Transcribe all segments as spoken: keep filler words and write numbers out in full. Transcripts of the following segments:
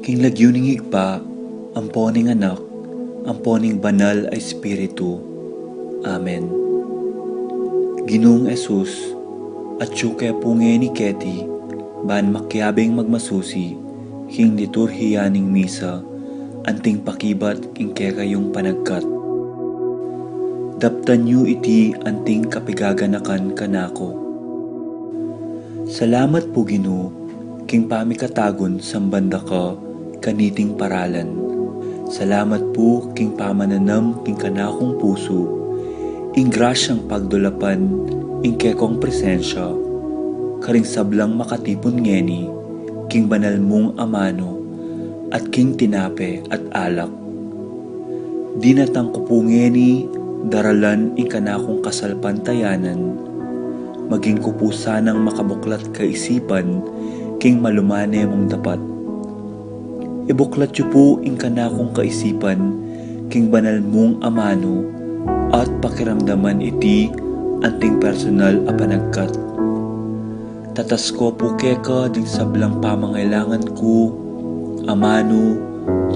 King lagyu ning Ibpa, ampo ning Anak, ampo ning Banal a Espiritu. Amen. Ginung Jesus, atyu ke pu ngeni keti, ban makiabing magmasusi king liturhiya ning misa, anting pakibat king kekayung panagkat. Daptan yu iti anting kapigaganakan kanaku. Salamat pu, Ginu, king pamikatagun samban da ka kaniting paralan. Salamat pu king pamananam king kanakung pusu ing grasyang pagdulapan ing kekong presensya karing sablang makatipun ngeni king banal mung amanu at king tinape at alak. Dinatang ku pu ngeni daralan ing kanakung kasalpantayanan, maging ku pu sanang makabuklat kaisipan king malumane mung dapat. Ibuklat yu pu ing kanakung kaisipan king banal mung amanu at pakiramdaman iti anting personal a panagkat. Tatas ko pu keka ding sablang pamangailangan ku, amanu,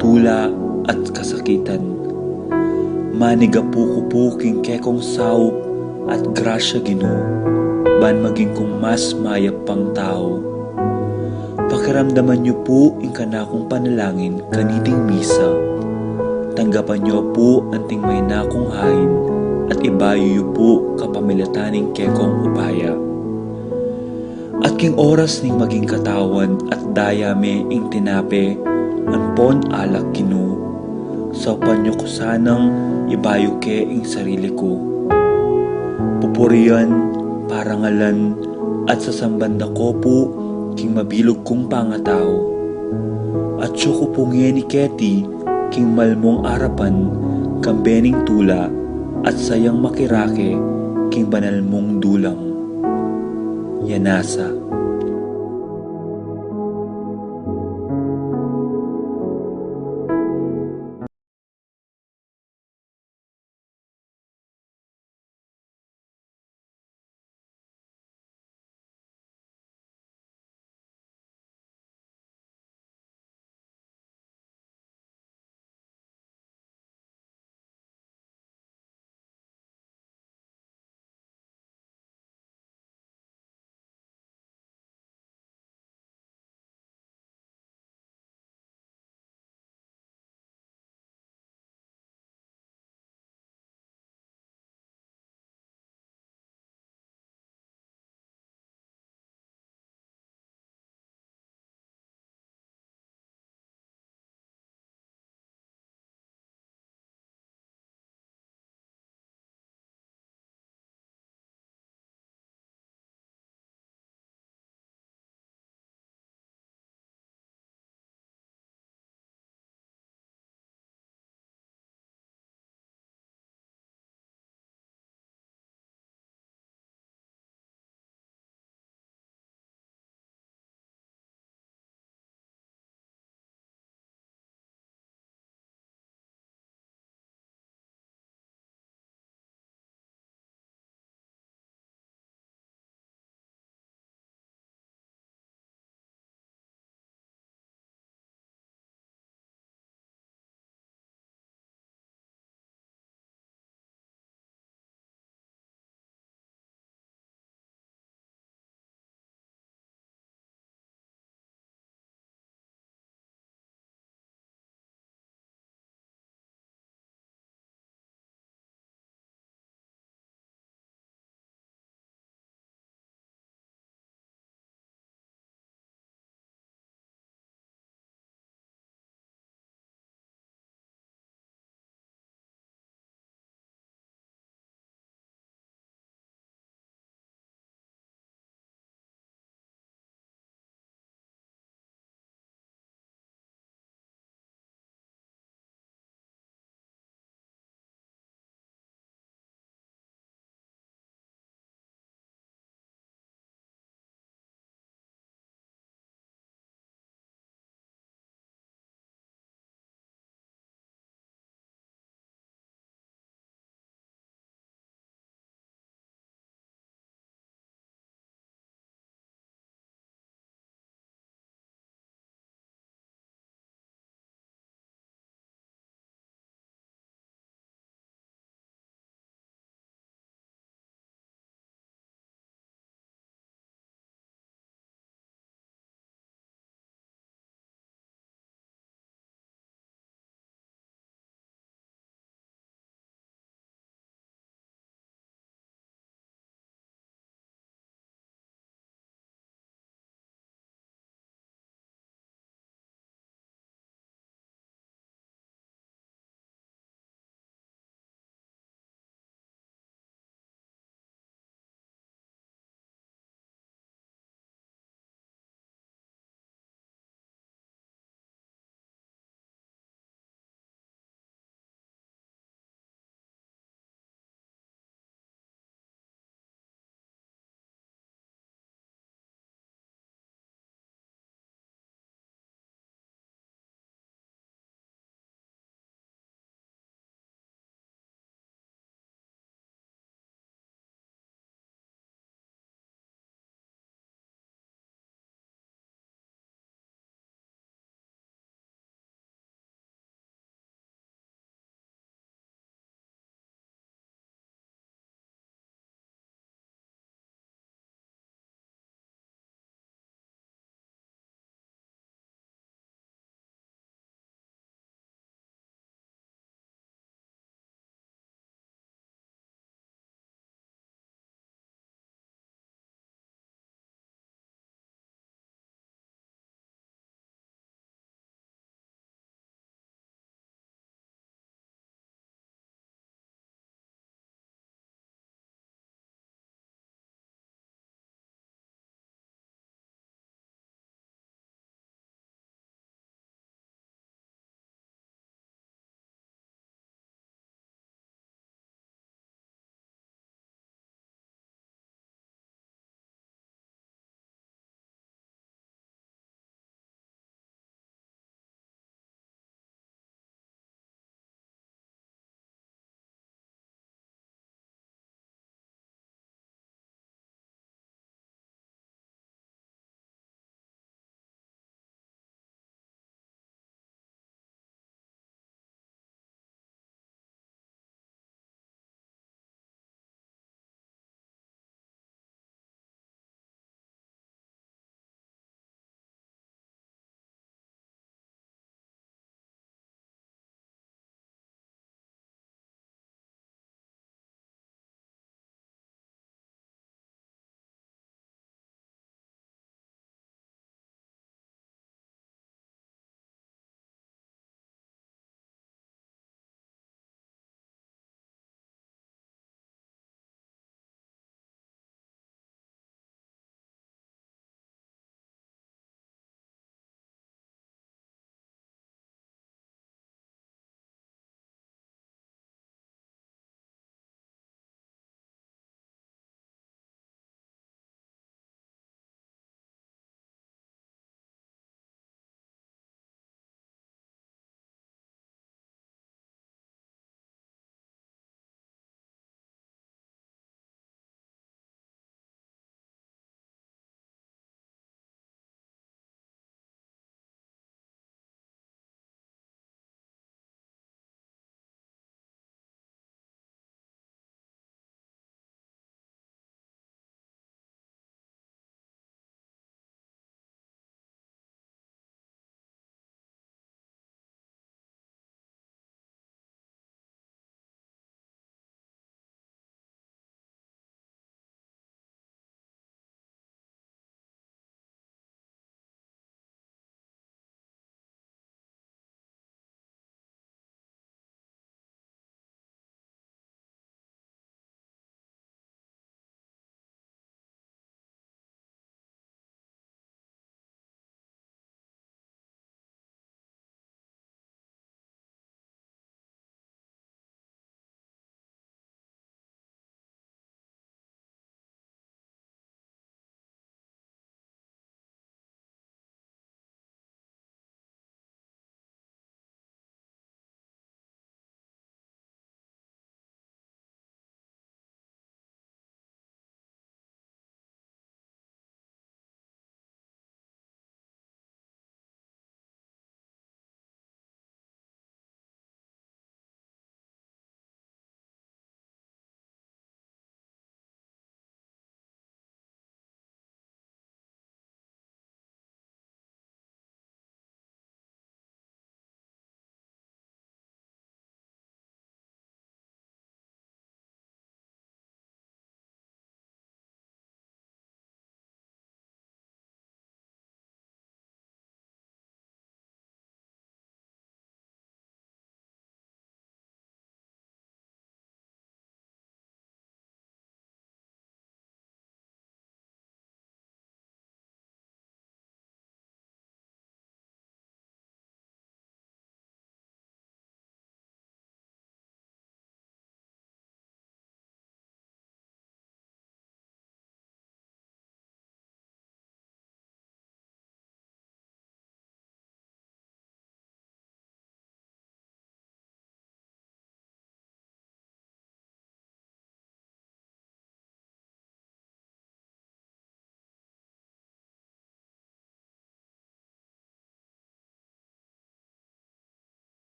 tula, at kasakitan. Manigapu ku pu king kekong saup at grasya, Ginu, ban maging kung mas mayap pang tau. Pakiramdaman yu pu ing kanakung panalangin kaniting misa. Tanggapan yu pu anting maina kung hain at ibayu yu pu kapamilatan ning kekong upaya. At king oras ning maging katawan at daya me ing tinape ampon alak, Ginu, saupan yu ku sanang ibayu ke ing sarili ku. Pupurian, parangalan, at sasamban da ko pu king mabilug kung pangatau. Atyu ku pu ngeni keti king malmung arapan kambe ning tula at sayang makirake king banal mung dulang. Yanasa.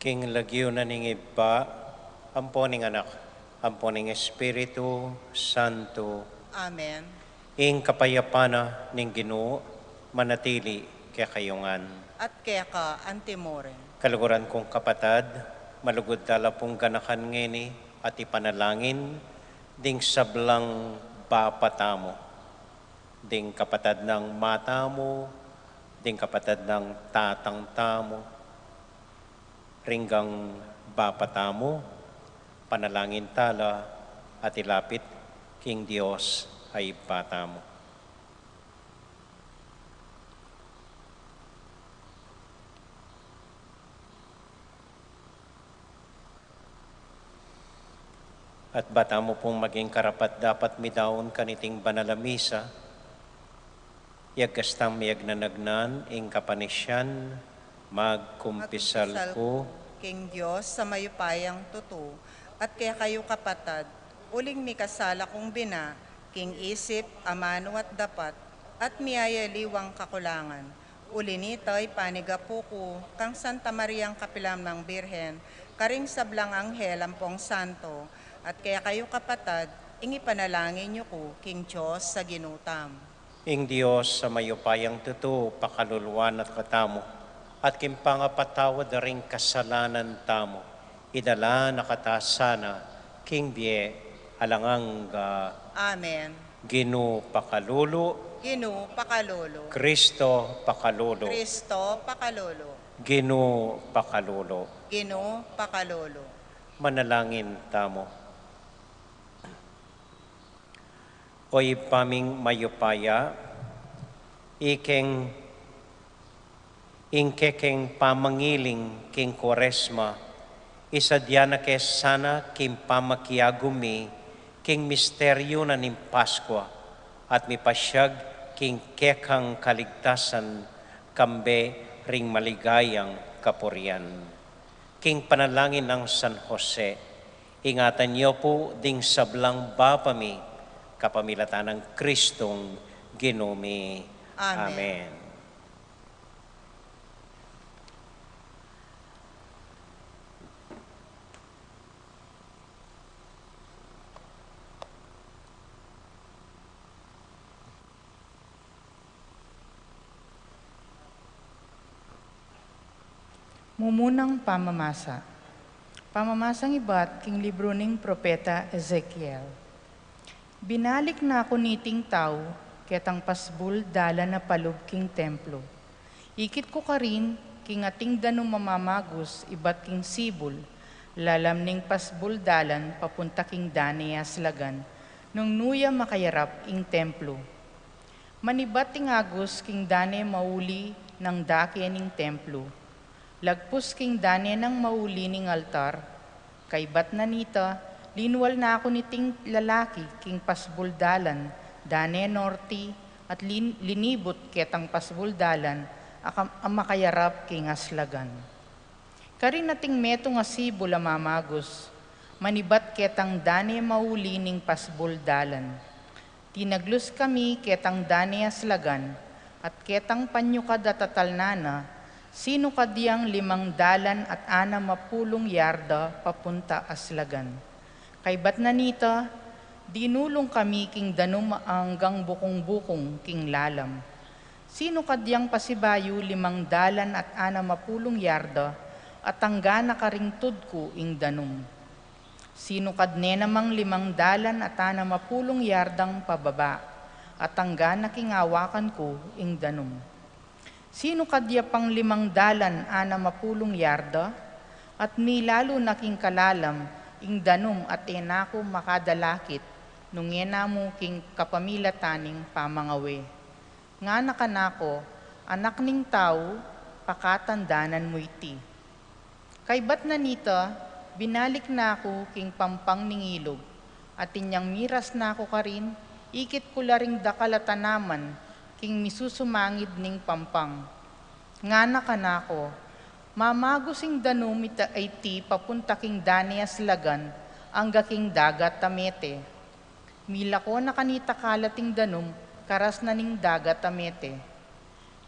King lagyu na ning Ibpa, ampo ning Anak, ampo ning Espiritu Santo. Amen. Ing kapayapan na ning Ginu manatili kekayu ngan. At keka antimurin. Kaluguran kung kapatad, malugud tala pung ganakan ngeni at ipanalangin ding sablang bapa tamu, ding kapatad nang mama tamu, ding kapatad nang tatang tamu, ring bapa tamu, panalangin tala at ilapit king Dios a Ibpa tamu. At ba tamu pung maging karapat-dapat midaun kaniting banal a misa, iyagas tang miyagnanagnan ing kapanisian, magkumpisal ku king Dios a mayupayang tutu, at kekayu kapatad, uling mikasala kung bina, king isip, amanu at dapat, at miyayaliwang kakulangan. Uli nita, ipanigapu ku kang Santa Mariang kapilan mang Birhen, karing sablang anghel ampong santo, at kekayu kapatad, ing ipanalangin yu ku king Dios a Ginu tamu. Ing Dios a mayupayang tutu pakalulu na katamu, at king pangapatawad da ring kasalanan tamu, idala na kata sana king bie alang angga. Amen. Ginu pakalulu. Ginu pakalulu. Kristo pakalulu. Kristo pakalulu. Ginu pakalulu. Ginu pakalulu. Manalangin tamu. O Ibpa ming mayupaya, ikeng, ing kekeng pamangiling king Kuaresma, isadia na ke sana king pamakiagum mi king misteryu na ning Paskua, at mipasyag king kekang kaligtasan kambe ring maligayang kapurian. King panalangin nang San Jose, ingatan yu pu ding sablang bapa mi, kapamilatan nang Kristong Ginu mi. Amen. Amen. Mumunang pamamasa. Pamamasang ibat king libru ning Propeta Ezekiel. Binalik na ku niting tau ketang pasbul dalan a palub king templo. Ikit ku karin king ating danum a mamagus ibat king sibul, lalam ning pasbul dalan papunta king dane a aslagan, nung nu ya makayarap ing templo. Manibat ing agus king dane mauli nang dake ning templo. Lagpus king dane nang mauli ning altar, kaybat na nita, linwal na ku niting lalaki king pasbul dalan, dane norte, at lin-, linibut ketang pasbul dalan, a kam-, a makayarap king aslagan. Karin ating metung a sibul a mamagus, manibat ketang dane mauli ning pasbul dalan. Tinaglus kami ketang dane aslagan, at ketang panyukad a tatalnan na, sinukad yang limang dalan at anam a pulung yarda papunta aslagan. Kaybat na nita, dinulung kami king danum a anggang bukung-bukung king lalam. Sinukad yang pasibayu limang dalan at anam a pulung yarda, at angga na karing tud ku ing danum. Sinukad ne namang limang dalan at anam a pulung yardang pababa, at angga na king awakan ku ing danum. Sinukad ya pang limang dalan anam a pulung yarda, at milalu na king kalalam ing danum at e na ku makadalakit, nung e na mu king kapamilatan ning pamangawe. Ngana kanako, "Anak ning tau, pakatandanan mu iti." Kaybat na nita, binalik na ku king pampang ning ilug, at inyang miras na ku karin, ikit ku la ring dakal a tanaman king misusumangid ning pampang. Ngana kanako, "Mamagus ing danum ita-, iti papunta king dane aslagan, angga king dagat a mete." Milako na kanita kalat ing danum, karas na ning dagat a mete.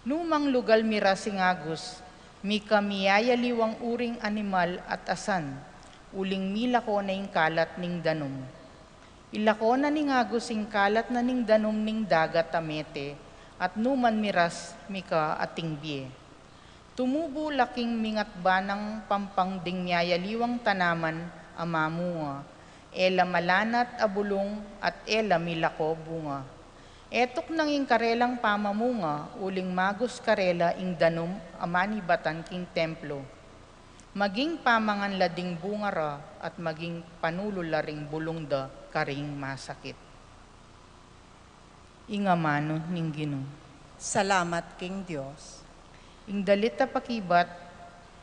Numang lugal miras ing agus, Mika miyayaliwang uring animal at asan, uling milako na ing kalat ning danum. Ilako na ning Agus ing kalat na ning danum ning dagat a mete, at numan miras mika ating bie. Tumubu la king mingatba nang pampang ding miyayaliwang tanaman a mamunga, e la malanat a bulung at e la milako bunga. E tuknang ing karelang pamamunga, uling magus karela ing danum a manibatan king templo. Maging pamangan la ding bunga ra at maging panulu la ring bulung da karing masakit. Ing amanu ning Ginu. Salamat king Dios. Ing dalit a pakibat,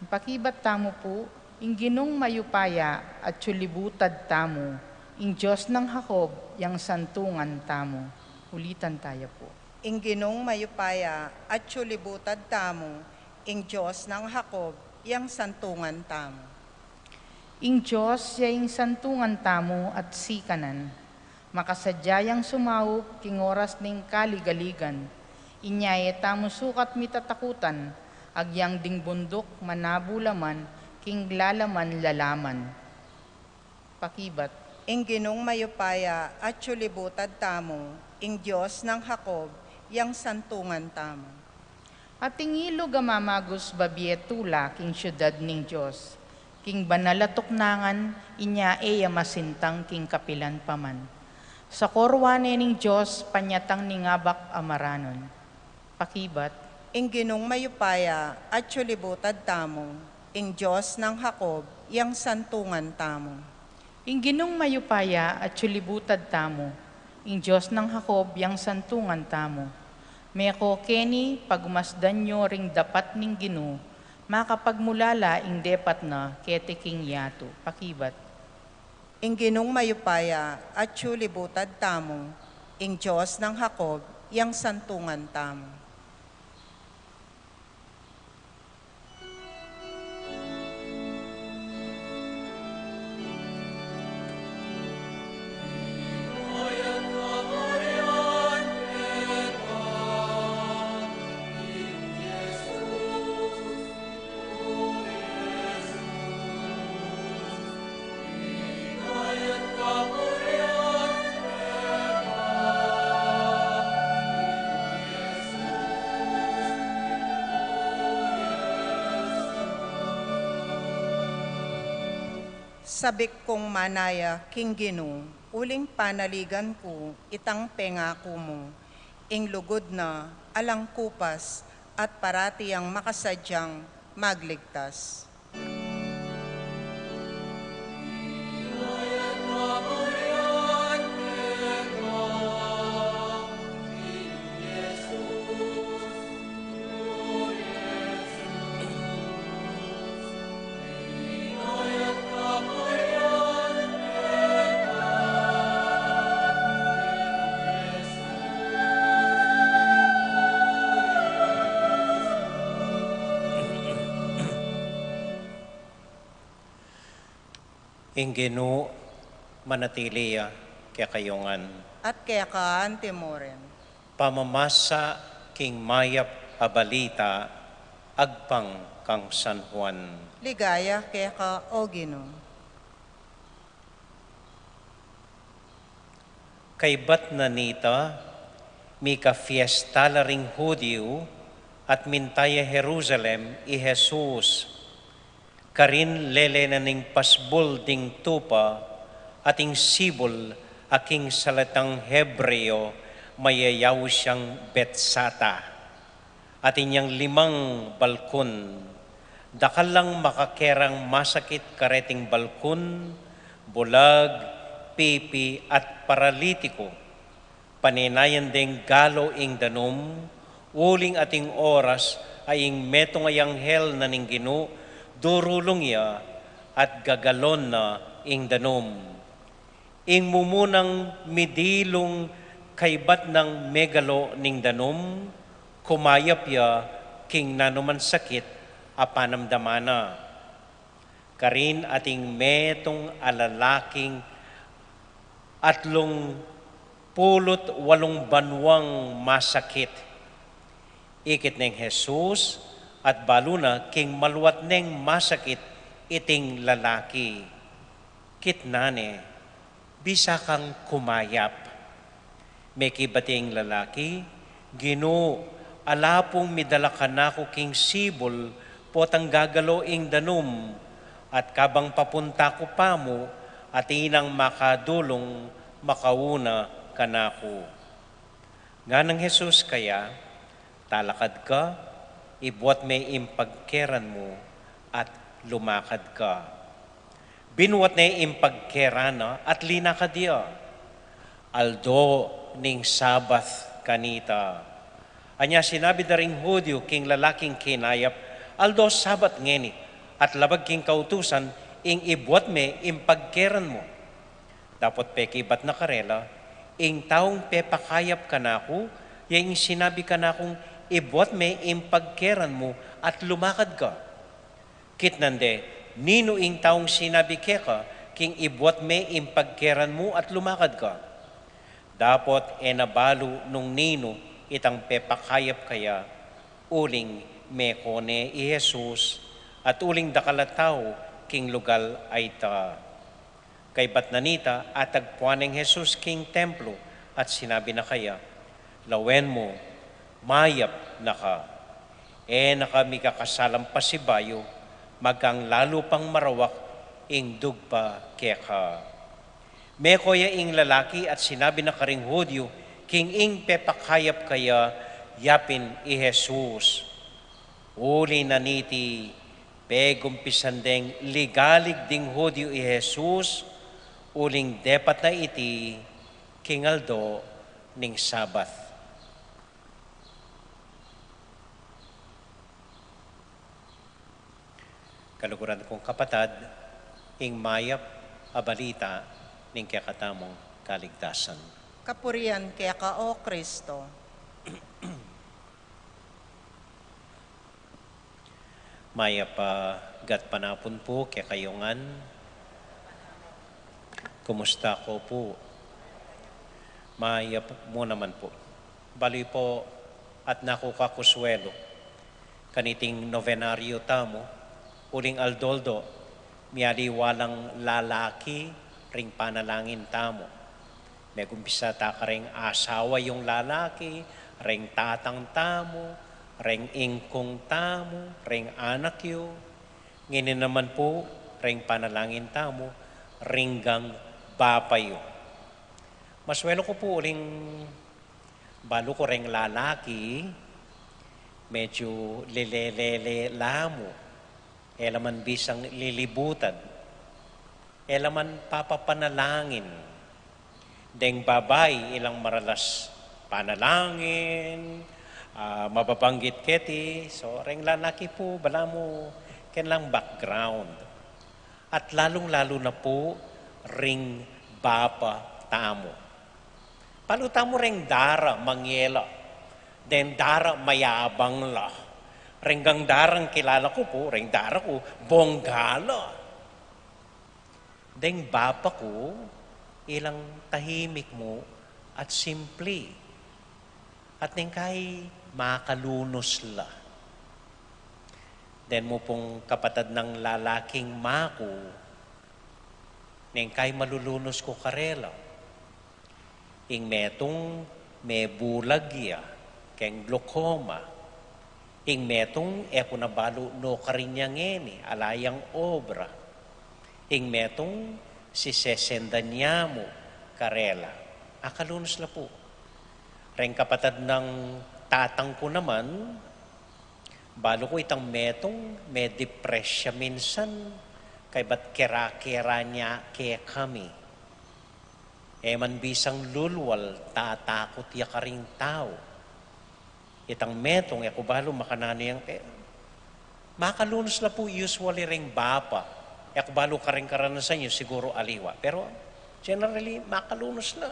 pakibat tamu pu, ing Ginung mayupaya atyu libutad tamu, ing Dios nang Jacob yang santungan tamu. Ulitan taya pu. Ing Ginung mayupaya atyu libutad tamu, ing Dios nang Jacob yang santungan tamu. Ing Dios ya ing santungan tamu at sikanan. Makasadya yang sumaup king oras ning kaligaligan. Inya e tamu sukat mitatakutan, agyang ding bunduk manabu la man king lalaman-lalaman. Pakibat. Ing Ginung mayupaya atyu libutad tamu, ing Dios nang Jacob yang santungan tamu. Ating ilug a mamagus babie tula king siudad ning Dios, king banal a tuknangan, inya e ya masintang king kapilan pa man. Sakorwa ne ning Dios panyatang ning abak a maranon. Pakibat. Ing Ginung mayupaya atyu libutad tamu, ing Dios nang Jacob yang santungan tamu. Ing Ginung mayupaya atyu libutad tamu, ing Dios nang Jacob yang santungan tamu. Meko keni pagmasdan yo ring dapat ning Ginu, makapagmulala ing depat na keti king yatu. Pakibat. Ing Ginung mayupaya atyu libutad tamu, ing Dios nang Jacob yang santungan tamu. Sabik kung manaya king Ginu, uling panaligan ku itang pengaku mu, ing lugud na alang kupas at parati yang makasadyang magligtas. Ing Ginu manatili ya kekayu ngan. At keka anti mu rin. Pamamasa king mayap a balita agpang kang San Juan. Ligaya keka, O Ginu. Kaybat na nita, mika fiesta la ring Judio, at minta ya Jerusalem i Jesus. Karin lele na ning pasbul ding tupa, at ing sibul a king salitang Hebreo mayayaus yang Betsata. Atin yang limang balkun. Dakal lang makakerang masakit kareting balkun, bulag, pipi, at paralitiku. Paninayan deng galo ing danum, uling ating oras a ing metung a anghel na ning Ginu durulung ya at gagalon na ing danum. Ing mumunang midilung kaybat nang megalo ning danum, kumayap ya king nanuman sakit a panamdaman na. Karin ating metung a lalaking atlung pulu't walung banuang masakit. Ikit neng Jesus, At balu na king maluat neng masakit iting lalaki. Kitnan ne, "Bisa kang kumayap." Mekibat ya ing lalaki, "Ginu, ala pung midala kanaku king sibul potang gagalo ing danum, at kabang papunta ku pamu, atin nang makadulung makauna kanaku." Nganang Jesus kaya, "Talakad ka, ibuat me ing pagkeran mu, at lumakad ka." Binuat ne ing pagkeran na at linakad ya. Aldo ning Sabat kanita. Anya sinabi da ring Judio king lalaking kinayap, "Aldo Sabat ngeni, at labag king kautusan ing ibuat me ing pagkeran mu." Dapot pekibat na karela, "Ing taung pepakayap kanaku, ya ing sinabi kanakung, 'Ibuat me ing pagkeran mu at lumakad ka.'" Kitnan de, "Ninu ing taung sinabi keka king ibuat me ing pagkeran mu at lumakad ka?" Dapot e na balu nung ninu itang pepakayap kaya, uling meko ne i Jesus, at uling dakal a tau king lugal a ita. Kaybat na nita, atagpuan neng Jesus king templo at sinabi na kaya, "Lawen mu, mayap na ka. E na ka mikakasalang pasibayu, magkang lalu pang marawak ing dugpa keka." Meko ya ing lalaki at sinabi na karing Judio king ing pepakayap kaya, yapin i Jesus. Uli na niti, pegumpisan deng ligalig ding Judio i Jesus, uling depat na iti king aldo ning Sabat. Kaluguran kung kapatad, ing mayap a balita ning kekatamung kaligtasan. Kapurian keka, O Kristo. Mayap a gatpanapun pu kekayu ngan. Kumusta ko pu? Mayap mu naman pu. Balu yu pu, atin ku kakuswelu kaniting nobenaryo tamu, uling aldo-aldo, mialiwa lang lalaki ring panalangin tamu. Megumpisa ta karing asawa yung lalaki, ring tatang tamu, ring ingkung tamu, ring anak yu. Ngeni naman pu, ring panalangin tamu, ring gang bapa yu. Maswelu ku pu uling balu ku ring lalaki, medyu lele-lele la mu. E la man bisang lilibutan. E la man papapanalangin. Deng babai, ilang maralas panalangin, ah, mababanggit keti. So, ring lalaki pu, balamu keng lang background. At lalung-lalu na pu ring bapa tamu. Balu tamu ring dara, mangyela. Deng dara, mayabang la. Ring gang darang kilala ku pu, ring dara ku, bongga la. Deng bapa ku, ilang tahimik mu at simple. At neng kai makalunus la. Deng mu pung kapatad nang lalaking maku, neng kai malulunus ku karela. Ing metung mebulag ya keng glaucoma. Ing metung e ku na balu nukarin ya ngeni, ala yang obra. Ing metung sisesendan ya mu karela. Akalunus la pu. Ring kapatad nang tatang ku naman, balu ku itang metung medepress ya minsan, kaybat kera-kera ne kekami. E man bisang lulwal, tatakut ya karing tau. Itang metung, e ku balu makananu yang, e, makalunus la pu usually ring bapa. E ku balu karing karanasan yu, siguru aliwa. Pero generally, makalunus la.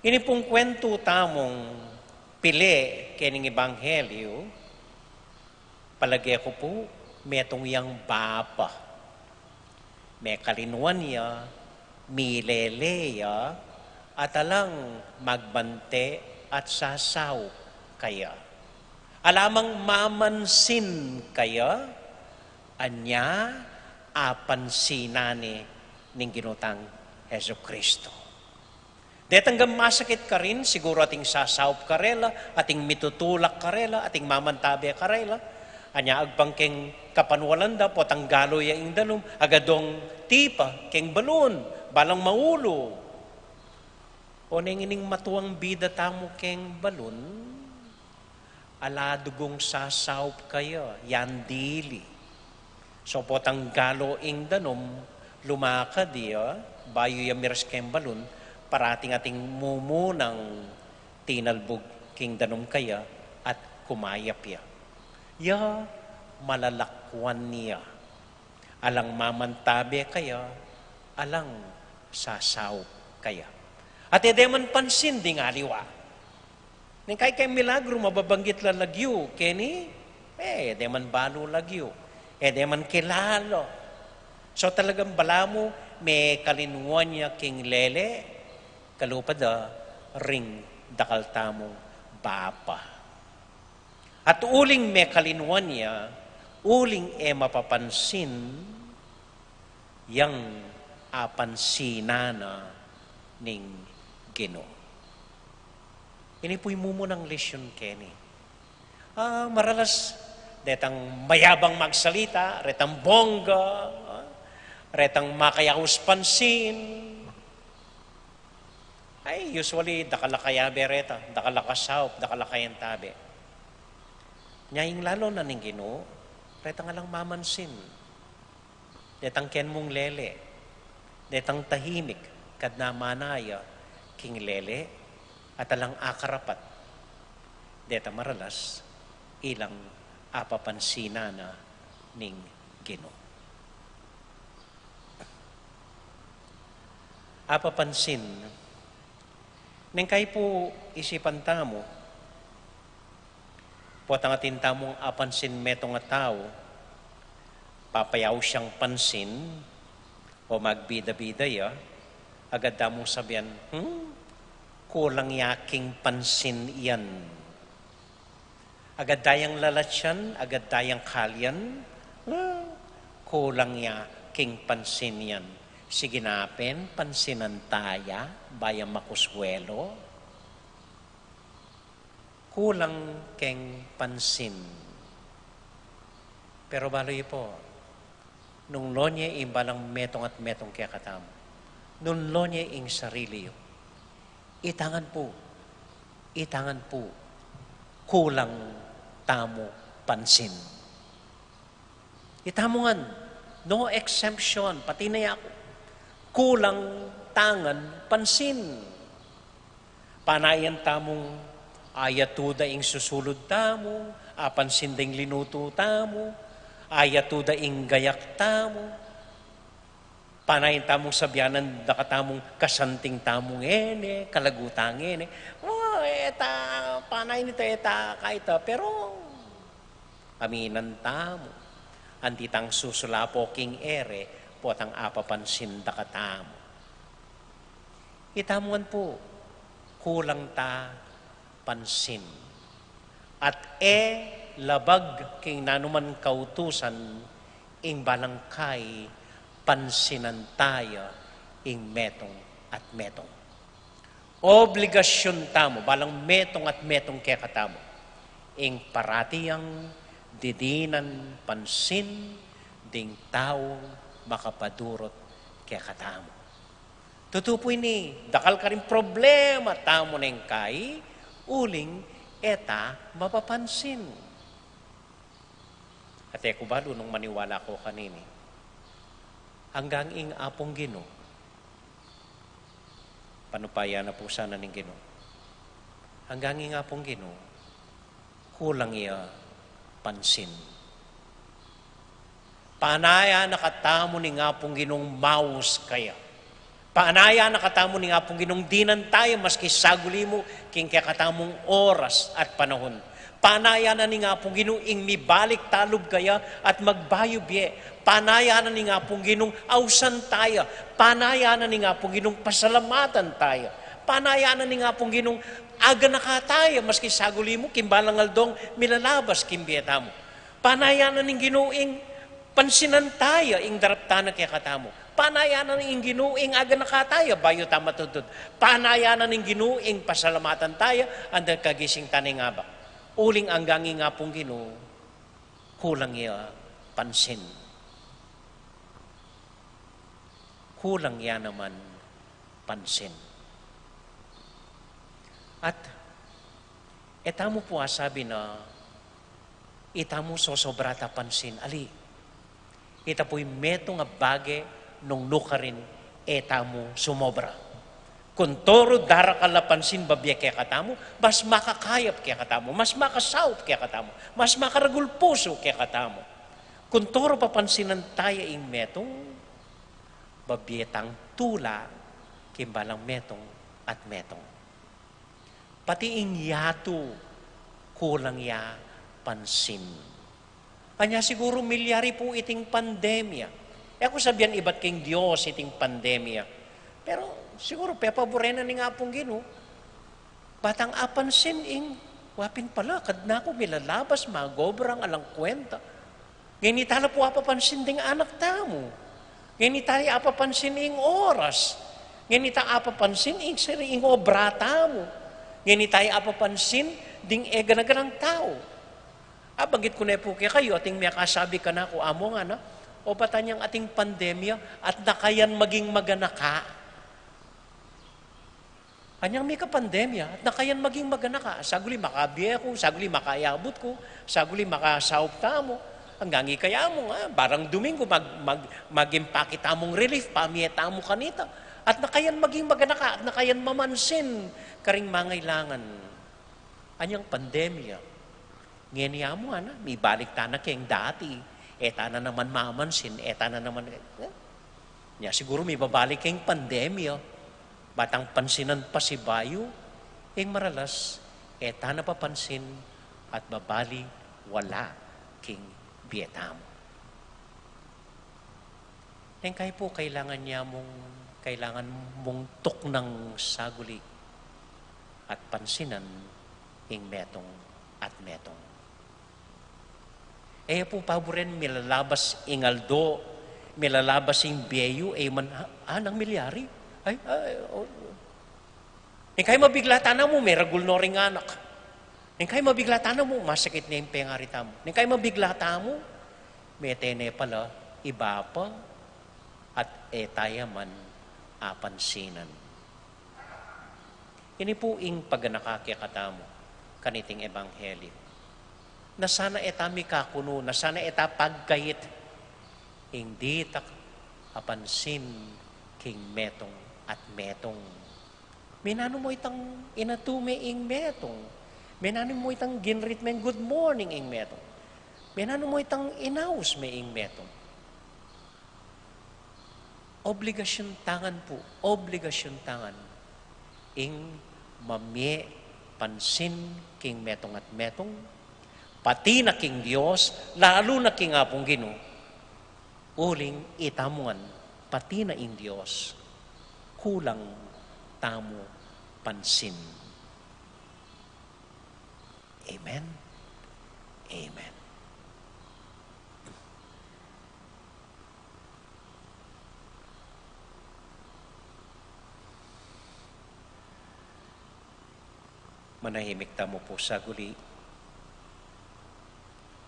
Ini pung kwentu tamung pili kening ebanghelyu, palage ku pu, metung yang bapa. Mekalinuan ya, milele ya, at alang magbante at sasaup kaya. Alamang mamansin kaya, anya apansinan ne ning Ginu tang Jesucristo. Detang gam masakit karin, siguru ating sasaup karela, ating mitutulak karela, ating mamantabe karela. Anya agpang keng kapanwalan da, potang galo ya ing danum, agad dong tipa keng balun, balang maulu. O neng ining matuang bida tamu keng balun, ala dugung sasaup kaya, yan dili. So potang galo ing danum, lumakad ya, bayu ya miras keng balun, parating ating mumunang tinalbug king danum kaya at kumayap ya. Ya malalakwan ya. Alang mamantabe kaya, alang sasaup kaya. At e de man pansin ding aliwa. Neng kaya keng milagru, mababanggit la lagyu, keni, e, e de man balu lagyu, e de man kilala. So talagang balamu, mekalinwan ya king lele, kalupa da ring dakal tamung bapa. At uling mekalinwan ya, uling e mapapansin, yang apansinan na ning Ginu. Ini pu'y mumunang lesyun keni. Ah, maralas, detang mayabang magsalita, retang bongga, ah, retang makayaus pansin. Ay, usually, dakal a kayabe reta, dakal a kasaup, dakal a kayantabe. Nya ing lalo na ning Ginu, retang alang mamansin. Detang kenmung lele, detang tahimik, kadna manaya king lele, at alang akarapat. Deta maralas, ilang apapansinan na ning Ginu. Apapansin, neng kaya pu isipan tamu, potang atin tamung apansin metung a tau, papayaus yang pansin, o magbida-bida ya, agad tamung sabian, "Hmm, kulang ya king pansin yan." Agad tayang lalatian, agad tayang kalian, "Ah, kulang ya king pansin yan." Sige na pin, pansinan ta ya, bayu makuswelo. Kulang keng pansin. Pero balu yu pu, nung lon ye ing balang metung at metung kekatamu, nung lon ye ing sarili yu, itangan pu, itangan pu, kulang tamu pansin. Itamu ngan, no exemption, pati na yaku, kulang ta ngan pansin. Panayan tamung ayatu da ing susulud tamu, apansin da ing linutu tamu, ayatu da ing gayak tamu. Panayan tamung sabianan da katamung kasanting tamu ngeni, kalagu ta ngeni. O, e ta, panayan ita, e ta, kaya ita, pero aminan tamu, anti tang susulapo king ere, potang apapansin da katamu. Itamu ngan pu, kulang ta pansin. At e labag king nanuman kautusan, ing balang kai pansinan ta ya ing metung at metung. Obligasyun tamu, balang metung at metung kekatamu, ing parati yang didinan pansin ding taung makapadurut kekatamu. Tutu pu ini, dakal karing problema tamu neng kai, uling e ta mapapansin. At e ku balu nung maniwala ko kanini, anggang ing Apung Ginu, panupaya na pu sana ning Ginu, anggang ing Apung Ginu, kulang ya pansin. Panayan na katamu ning Apung Ginung maus kaya. Panayan na katamu ning Apung Ginung dinan ta ya maski saguli mu king kekatamung oras at panahun. Panayan na ning Apung Ginu ing mibalik talub kaya at magbayu bie. Panayan na ning Apung Ginung ausan ta ya. Panayan na ning Apung Ginung pasalamatan ta ya. Panayanan ning Apung Ginung aganaka taya, maski saguli mu, king balang aldong milalabas king bie tamu. Panayanan ning Ginu ing pansinan taya ing daraptan na kekatamu. Panayanan ning Ginu ing aganaka taya bayu ta matudtud. Panayanan ning Ginu ing pasalamatan taya anti kagising ta ning abak. Uling anggang ing Apung Ginu, kulang ya pansin. Kulang ya naman pansin. At e tamu pu asabi na itamu sosobra ta pansin. Ali, ita pu'y metung a bage nung nukarin e tamu sumobra. Kuntoru darakal a pansin babie kekatamu, mas makakayap kekatamu, mas makasaup kekatamu, mas makaragul pusu kekatamu. Kuntoru papansinan taya ing metung, babie tang tula king balang metung at metung. Pati ing yatu kulang ya pansin. Anya siguru milyari pu iting pandemya. E ku sabian ibat king Dios iting pandemya. Pero siguru pepaburen na ning Apung Ginu. Ba tang apansin ing, wa pin pala, kadna ku milalabas, magobrang, alang kwenta. Ngeni tala pu apapansin ding anak tamu. Ngeni tala apapansin ing oras. Ngeni ta apapansin ing siri ing obra tamu. Ngeni tala apapansin ding e gana-ganang tau. Abanggit ku ne pu kekayu, ating mekasabi kanaku, "Among, ana, o, bat anyang ating pandemya at nakayan maging maganaka?" Anyang mika pandemya, at nakayan maging maganaka, saguli makabie ku, saguli makayabut ku, saguli makasaup tamu, anggang ikaya mu nga, barang Domingo, mag-, mag-, mag-impake tamung relief, pamie tamu kanita. At nakayan maging maganaka, at nakayan mamansin karing mangailangan. Anyang pandemya, ngeni amu, ana, mibalik tana keng dati, e tana naman mamansin, e tana naman, eh? Nya siguru mibabalik keng pandemya, ba tang pansinan pasibayu, ing maralas, e tana papansin, at babaliwala king bie tamu. Neng kai pu kailangan ya mung, kailangan mung tuknang saguli at pansinan ing metung at metung. E pu paburen milalabas ing aldo, milalabas ing bie yu, e man, ha, anang milyari? Ay, ay, o. Neng kai mabigla tana mu, meragul no ring anak. Neng kai mabigla tana mu, masakit ne ing pengari tamu. Neng kai mabigla tamu, mete ne pala iba pa, at e taya man apansinan. Ini pu ing paganaka kekatamu kaniting ebanghelyo. Na sana e ta mikakunu, na sana e ta pagkait ing ditak a pansin king metung at metung. Menanu mo itang inatu me ing metung? Menanu mo itang ginrit meng good morning ing metung? Menanu mo itang inaus me ing metung? Obligasyun tangan pu, obligasyun tangan ing mamie pansin king metung at metung, pati na king Dios, lalu na king Apung Ginu, uling itamu ngan, pati na ing Dios, kulang tamu pansin. Amen. Amen. Manahimik tamu pu saguli.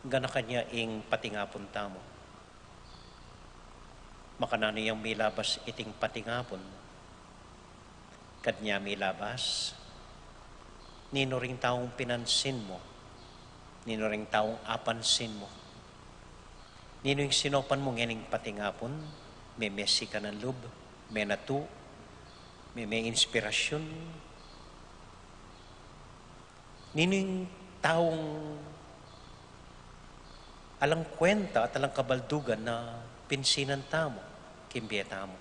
Ganakan ya ing patingapun tamu. Makananu yang milabas iting patingapun? Kad nya milabas, ninu ring taung pinansin mu? Ninu ring taung apansin mu? Ninu ing sinopan mu ngening patingapun? Meme sikanan lub, menatu, meme inspirasyun. Ninu ing taung alang kwenta at alang kabaldugan na pinsinan tamu king bie tamu?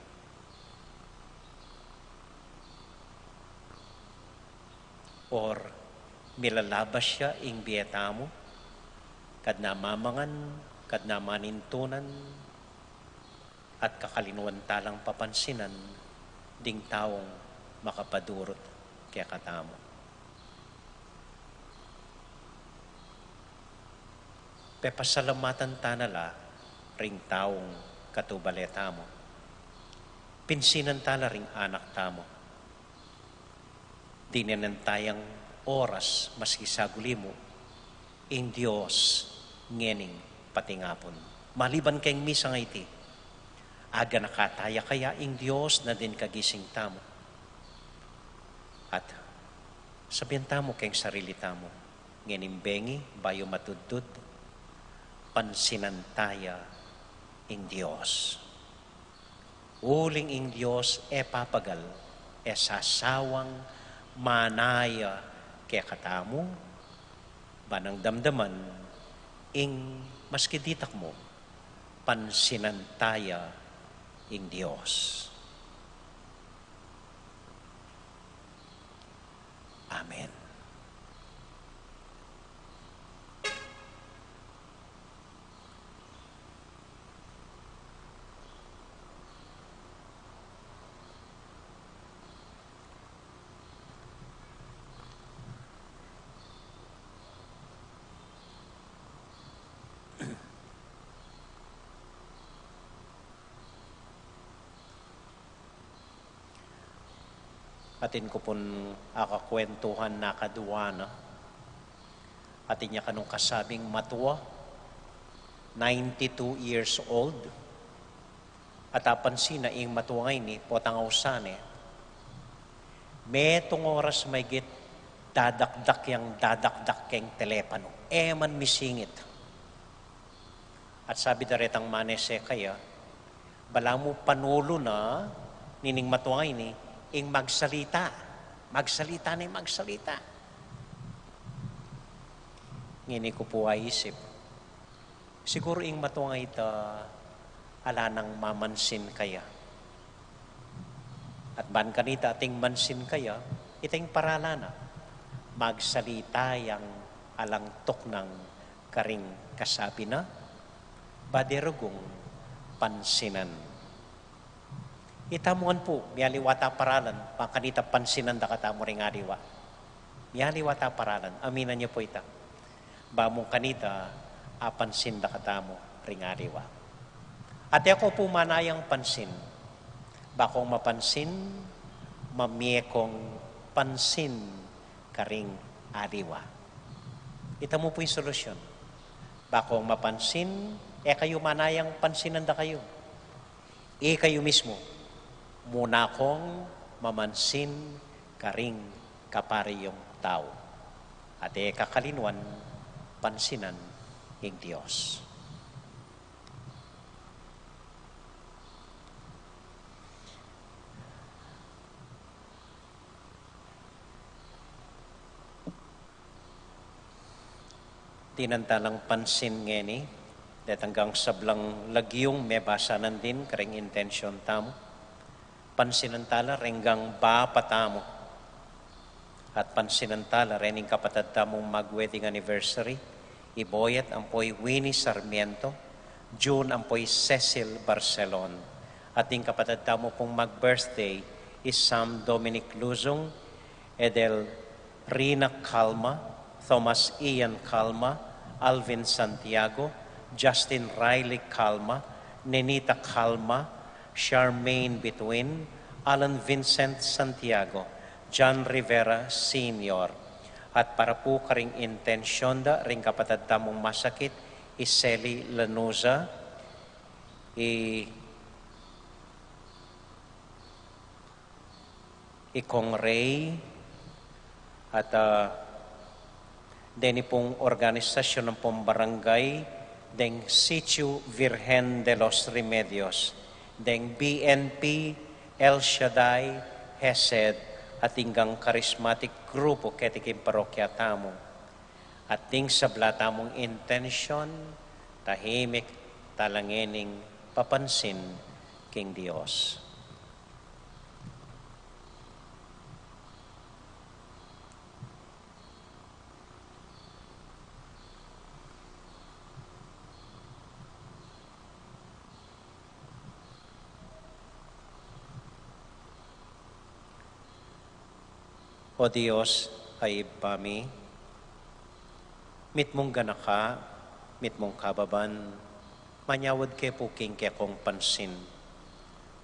Or milalabas ya ing bie tamu, kad na mamangan, kad na manintunan, at kakalinuan ta lang papansinan ding taung makapadurut kekatamu. Pepasalamatan ta na la ring taung katubale tamu. Pinsinan ta la ring anak tamu. Dinan tayang oras maski saguli mu ing Dios ngening patingapun. Maliban keng misa nga iti, aganaka taya kaya ing Dios na deng kagising tamu? At sabian tamu keng sarili tamu, ngening bengi bayu matudtud, pansinan taya ing Dios. Uling ing Dios e papagal, e sasawang manaya kekatamu, ban nang damdaman ing maski ditak mu, pansinan taya ing Dios. Amen. Atin ku pung akakwentuhan na kadua na. Atin ya kanung kasabing matua, ninety-two years old. At apansin na ing matua ngeni, potang ausan ne, metung oras maigit dadakdak yang dadakdak keng telepanu. E man misingit. At sabi da retang manese kaya, balamu panulu na nining matua ngeni ing magsalita. Magsalita ne, magsalita. Ngeni ku pu aisip, siguru ing matua ngeni ita ala nang mamansin kaya. At ban kanita ating mansin kaya, ita ing paralan na. Magsalita yang alang tuknang karing kasabi na, ba de rugung pansinan. Itamu ngan pu, mialiwa ta paralan, ba kanita pansinan da katamu ring aliwa. Mialiwa ta paralan, aminan yu pu ita. Ba mu kanita apansin da katamu ring aliwa. At e ko pu manayang pansin, ba kong mapansin, mamie kong pansin karing aliwa. Itamu pu ing solusyon. Ba kong mapansin, e kayu manayang pansinan da kayu. Ikayu mismu, muna kong mamansin karing kapari yung tau. At e kakalinuan, pansinan ing Dios. Dinan ta lang pansin ngeni detang sablang lagyung mebasa nandin karing intensyon tamu. Pansinan ta la reng bapa tamu. At pansinan ta la rening kapatad tamung mag-wedding anniversary, i Boyet ampo i Winnie Sarmiento, June ampo i Cecil Barcelon. At ding kapatad tamu pung mag-birthday, i Sam Dominic Luzung, Edel Rina Calma, Thomas Ian Calma, Alvin Santiago, Justin Riley Calma, Nenita Calma, Charmaine Bituin, Alan Vincent Santiago, John Rivera Senior. At para pu karing intensyon da ring kapatad tamung masakit, i Sally Lanuza, i i Kong Ray, at, ah, deni pung organisasyon ampong barangay, deng Sitio Virgen de los Remedios, deng B N P, El Shaddai, Hesed, at ding Karismatic Grupo keti king parokya tamu. At ding sabla tamung intensyon, tahimik ta la ngening papansin king Dios. O Dios, a Ibpa mi, mitmung ganaka, mitmung kababan, manyawad ke pu king kekong pansin.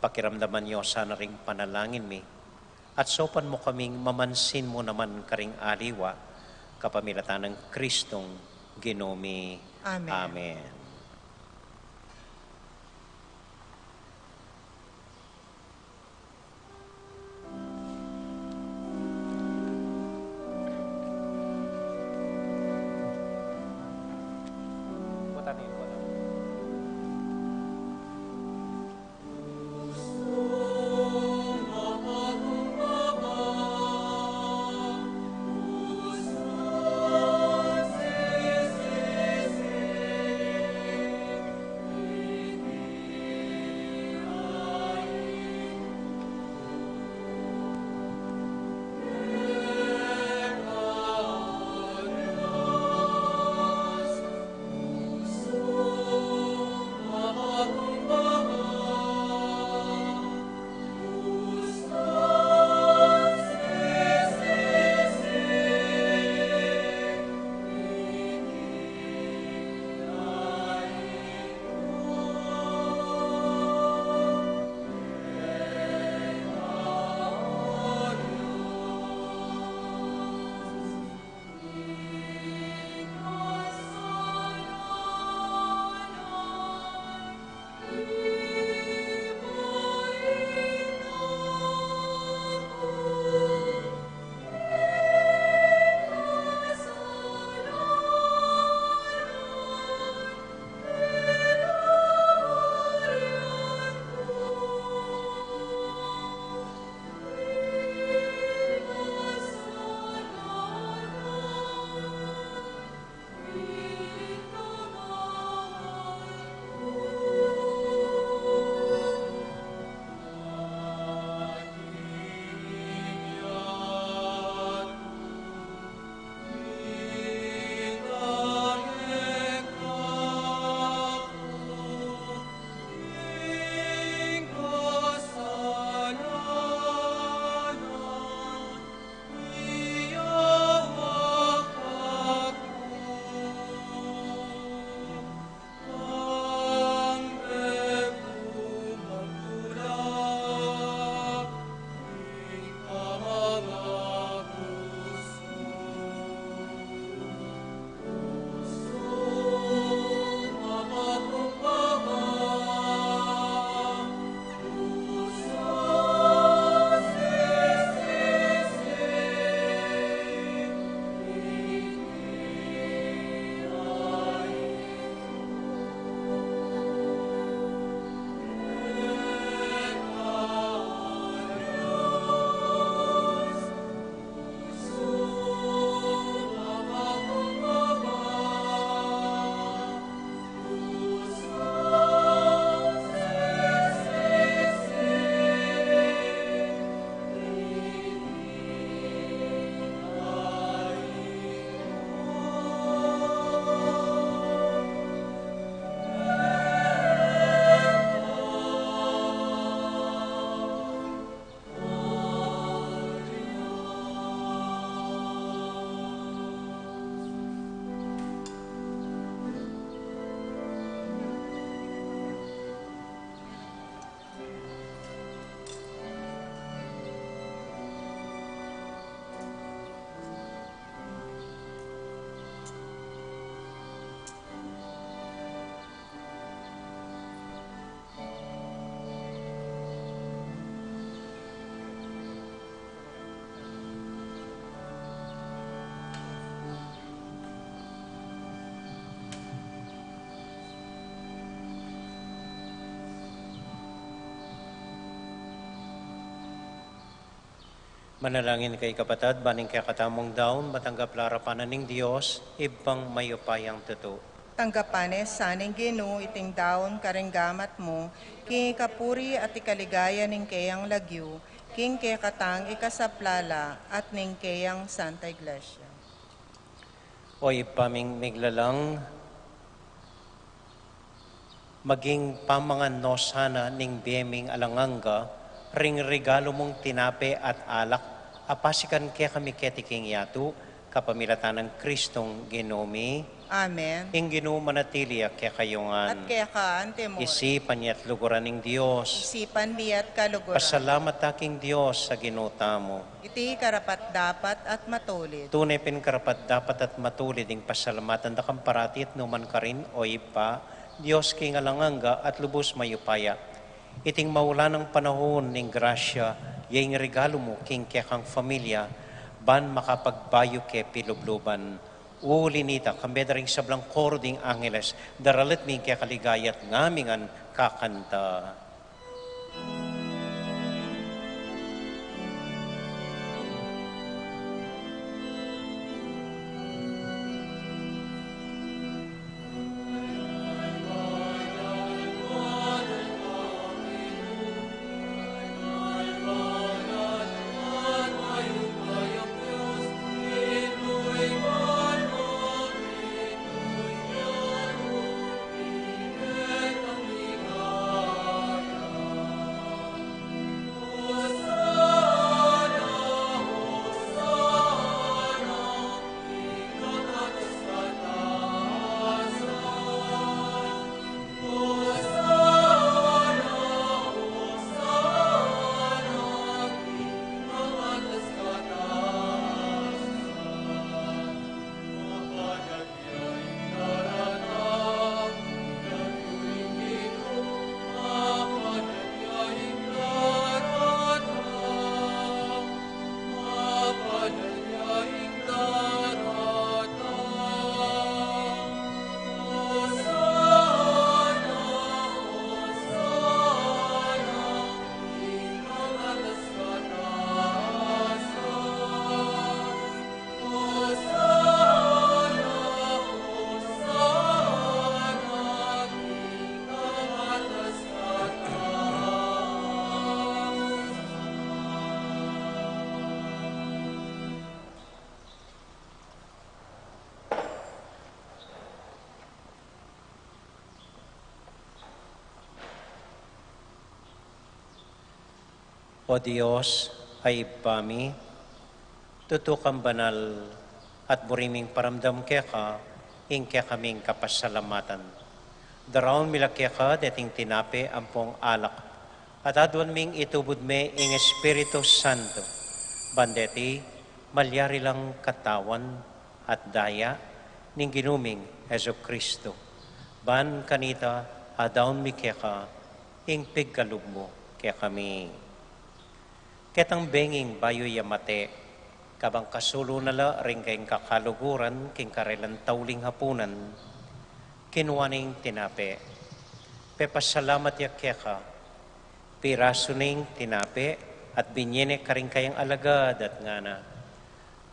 Pakiramdaman yu sana ring panalangin mi, at saupan mu kaming mamansin mu naman karing aliwa, kapamilatan nang Kristong Ginu mi. Amen. Amen. Manalangin kayu, kapatad, ban ing kekatamung daun matanggap la arapan na ning Dios, Ibpang mayupayang tutu. Tanggapan na sa ning Ginu iting daun karing gamat mu, king ikapuri at ikaligaya ning keyang lagyu, king kekatang ikasaplala at ning keyang Santa Iglesia. O Ibpa ming miglalang, maging pamangan no sana ning bie ming alang angga ring regalu mung tinape at alak, Apasikan kekami keti king yatu, kapamilatan nang Kristong Ginu mi. Amen. Ing Ginu manatili ya kekayu ngan. At keka antimo rin. Isipan ya't luguran ning Dios. Isipan mi at kaluguran. Pasalamat ta king Dios a Ginu tamu. Iti karapat-dapat at matulid. Tune pin karapat-dapat at matulid ing pasalamatan da kang parati at nu man karin, o Ibpa, Dios king alang angga at lubus mayupaya. Iting maulan a panahun ning grasya, ya ing regalu mu king kekang familia, ban makapagbayu ke pilubluban. Uli nita, kambe da ring sablang koro ding angeles, daralit mi ing keka ligaya at ngamingan kakanta. O Dios, a Ibpa mi, tutu kang banal at buri ming paramdam keka ing kekaming kapasalamatan. Daraun mi la keka deting tinape ampong alak, at aduan ming itubud me ing Espiritu Santo, ban deti malyari lang katawan at daya ning Ginu ming Jesucristo. Ban kanita adaun mi keka ing pigkalub mu kekami. Ketang benging bayu ya mate, kabang kasulu na la ring kayang kakaluguran king karelang tauling hapunan, kinua ne ing tinape, pepasalamat ya keka, pirasu ne ing tinape at binye ne karing kayang alagad at ngana,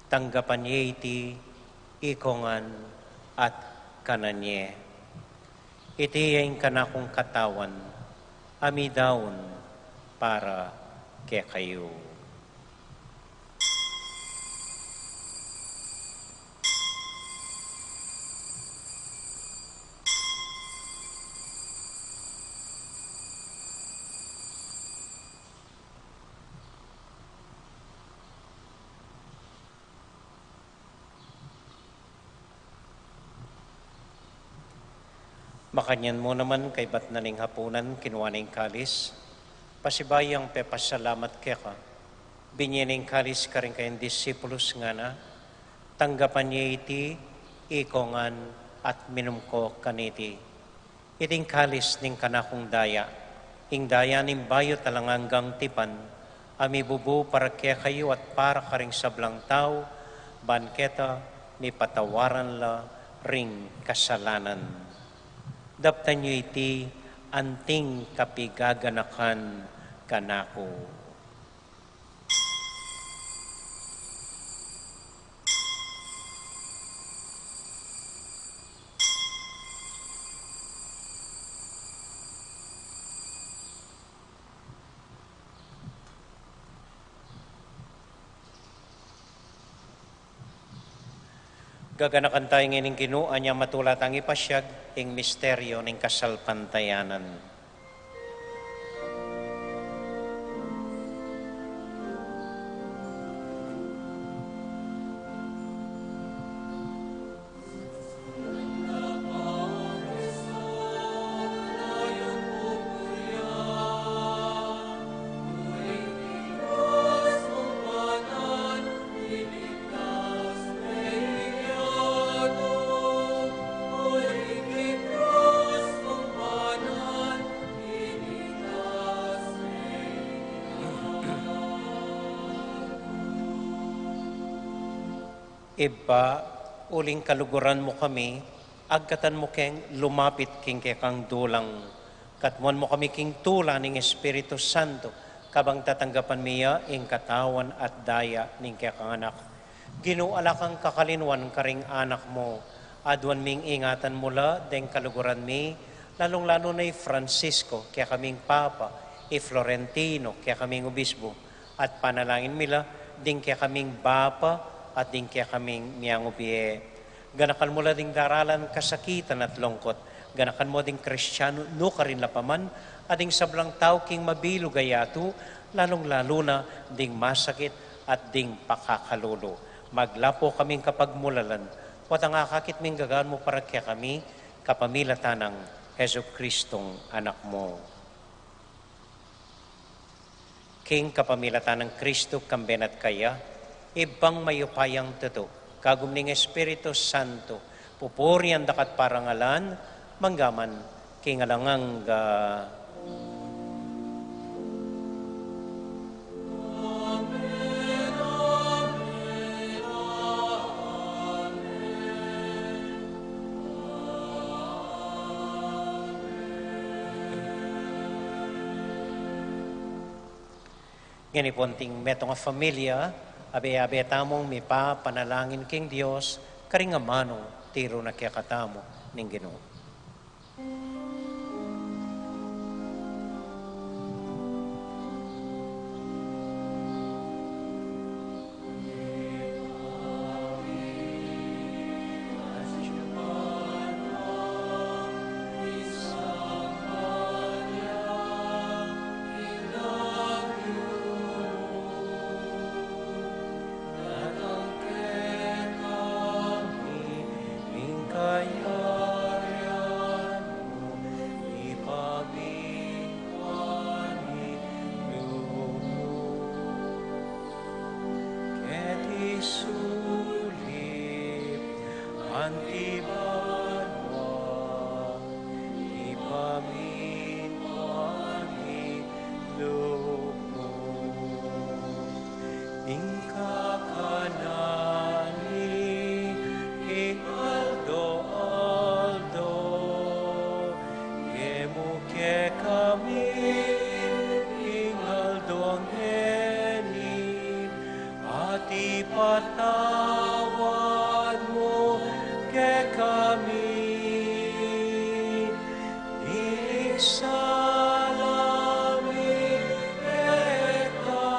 "Tanggapan ye iti, ikongan at kanan ye. Iti ya ing kanakung katawan, a midaun para kekayu." Makanyan mu naman, kaybat na ning hapunan, kinua ne ing kalis, pasibayu yang pepasalamat keka, binye ne ing kalis karing kayang disipulus, ngana, "Tanggapan ye iti, ikongan at minum ko kaniti. Iti ing kalis ning kanakung daya, ing daya ning bayu at alang anggang tipan, a mibubu para kekayu at para karing sablang tau, ban keta mipatawaran la ring kasalanan. Daptan yu iti anting kapigaganakan kanaku." Gaganakan tayu ngening Ginu, anya matula tang ipasiag ing misteryu ning kasalpantayanan. Ibpa, uling kaluguran mu kami, agkatan mu keng lumapit king kekang dulang. Katmuan mu kami king tula ning Espiritu Santo, kabang tatanggapan mi ya ing katawan at daya ning kekang Anak. Ginu, ala kang kakalinuan karing anak mu. Aduan ming ingatan mu la deng kaluguran mi, lalung-lalu na i Francisco, kekaming Papa, i Florentino, kekaming Obispo, at panalangin mi la ding kekaming bapa at ding kekaming miang ubie. Ganakan mu la ding daralan kasakitan at lungkot. Ganakan mu ding Kristiano nukarin la pa man, at ding sablang tau king mabilug a yatu, lalung-lalu na ding masakit at ding pakakalulu. Maglapo kaming kapagmulalan, watang akakit ming gagan mu para kekami, kapamilatan nang Jesucristong Anak mu. King kapamilatan nang Kristo, kambe na at kaya, Ibpang mayupayang tutu, kagum ning Espiritu Santo, pupurian da ka at parangalan, mangga man king alang angga. Ngeni pu, anting metung a familia, abe-abe tamung mipapanalangin king Dios, karing amanu tiru na kekatamu ning Ginu. Keti sulip anti banua, ipamintuan ing lub mu. Ing kakanan mi king aldo-aldo, ibie mu kekami king aldo ngeni, at ipatawad mu kekami ing sala mi keka,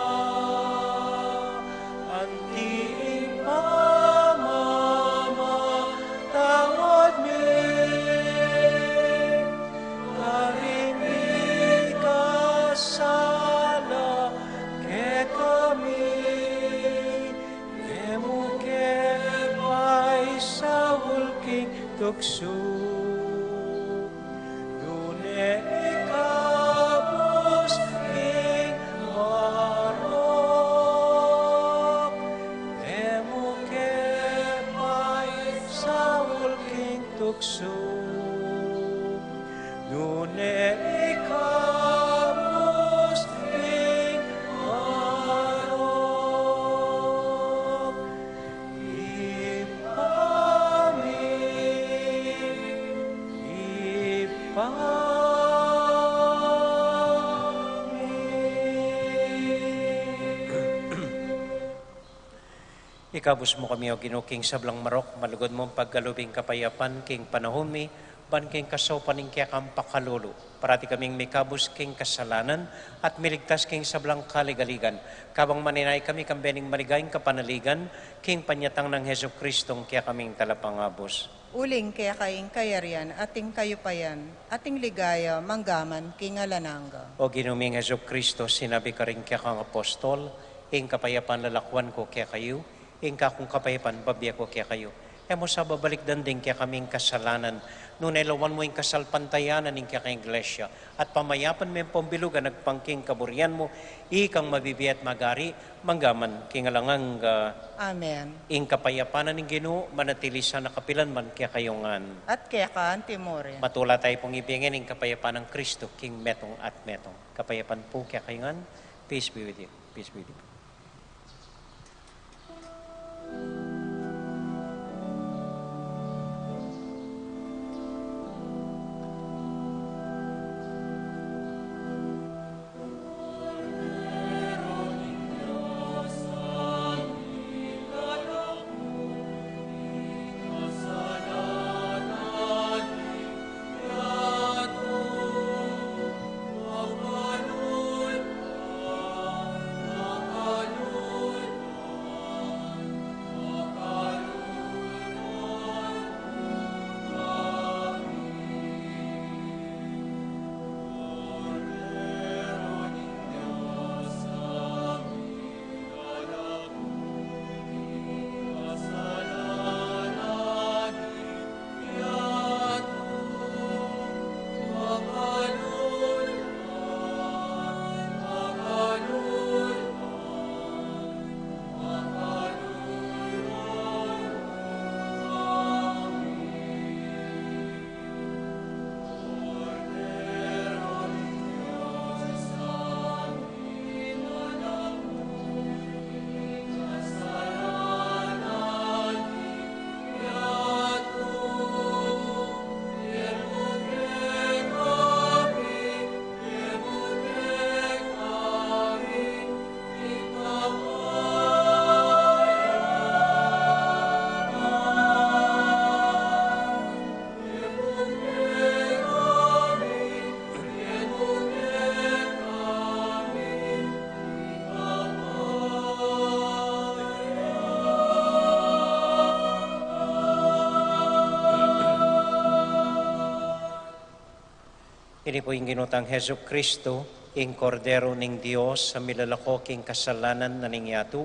anti ing pamamatawad mi karing mikasala kekami, e mu ke paisaul king tuksu, nune ikabus king marok. E mu ke paisaul king tuksu, nune ikabus king marok. Ibpa mi, Ibpa mi. Ikabus mu kami, O Ginu, king sablang marok, malugud mung pagkalub ing kapayapan king panaun mi, ban king kasaupan ning kekang pakalulu, parati kaming mikabus king kasalanan, at miligtas king sablang kaligaligan, kabang maninaya kami kambe ning maligayang kapanaligan, king panyatang nang Jesucristong kekaming Talapangabus. Uling keka ing kayarian, at ing kayupayan, at ing ligaya, mangga man king alang angga. O Ginu ming Jesucristo, sinabi karing kekang apostol, ing kapayapan lalakwan ku kekayu, ing kakung kapayapan bibie ku kekayu. E mu sa babalikdan ding kekaming kasalanan, nune lawan mu ing kasalpantayanan ning kekang Iglesia, at pamayapan me ing pambilugan agpang king kaburian mu, ikang mabibie at magari, mangga man king alang angga. Amen. Ing kapayapan na ning Ginu, manatili sana kapilan man kekayu ngan. At keka anti murin. Matula tayu pung ibie ngeni ing kapayapan nang Kristo, king metung at metung. Kapayapan pu kekayu ngan. Peace be with you. Peace be with you. Ini pu ing Ginu tang Jesucristo, ing Kordero ning Dios, a milalako king kasalanan na ning yatu.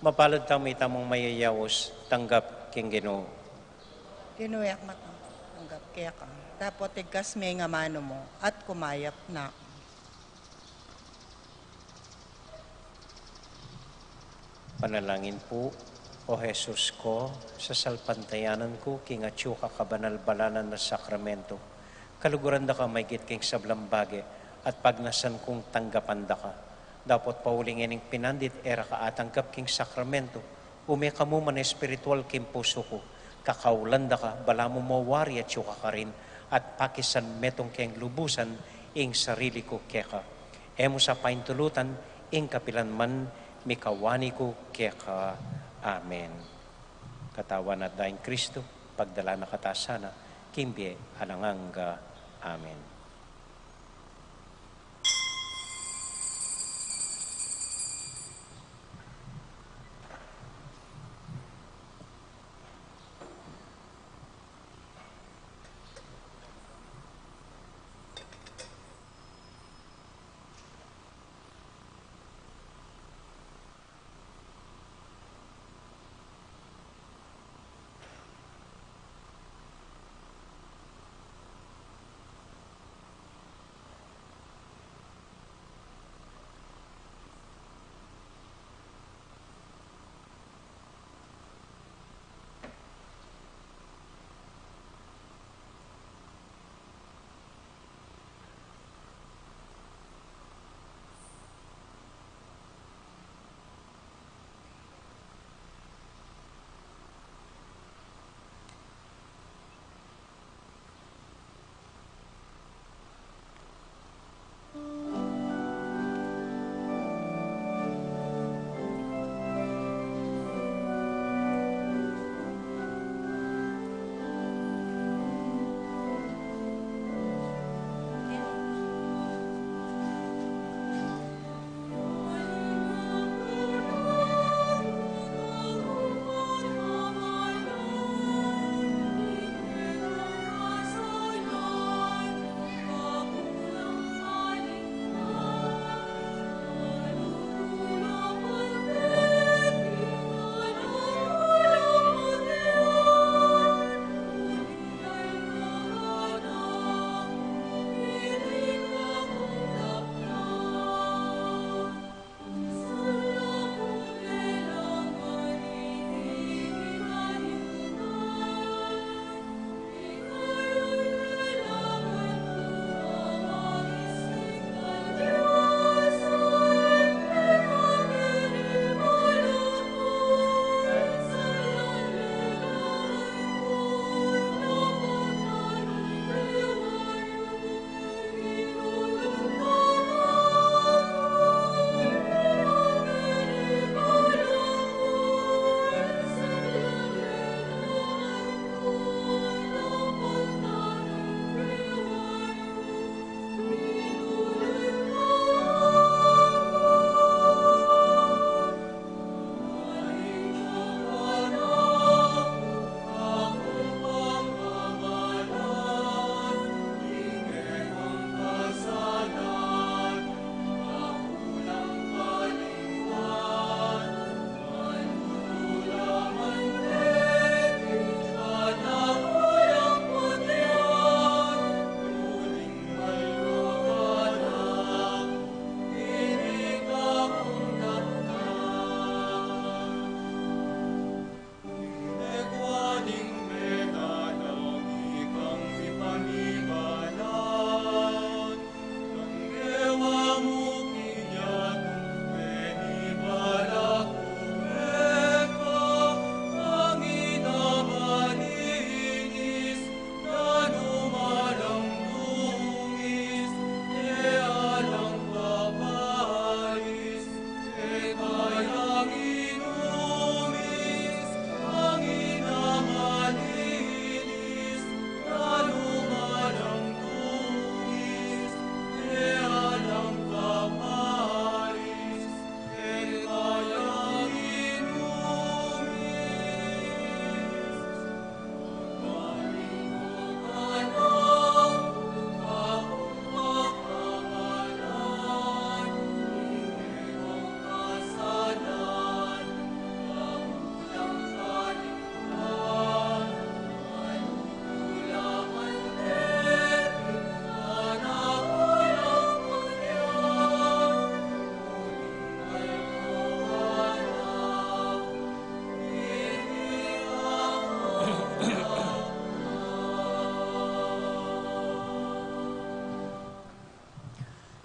Mapalad tamu itamung mayayaus, tanggap king Ginu. Ginu, e ku makatang-, tanggap keka. Dapot igkas me ing amanu mu, at kumayap na. Panalangin pu. O Jesus ko, sasalpantayanan ku king atyu ka kabanal-banalan a sakramento, kaluguran da ka maigit king sablang bage, at pagnasan kung tanggapan da ka. Dapot pauli ngening pinandit e ra ka atanggap king sakramento, ume ka mu man espiritual king pusu ku, kakaulan da ka, balamu mawari atyu ka karin, at pakisan metung keng lubusan ing sarili ku keka. E mu sa paintulutan ing kapilan man, mikawani ku keka. Amen. Katawan at Daya nang Kristu, pagdala na kata sana king bie alang angga. Amen.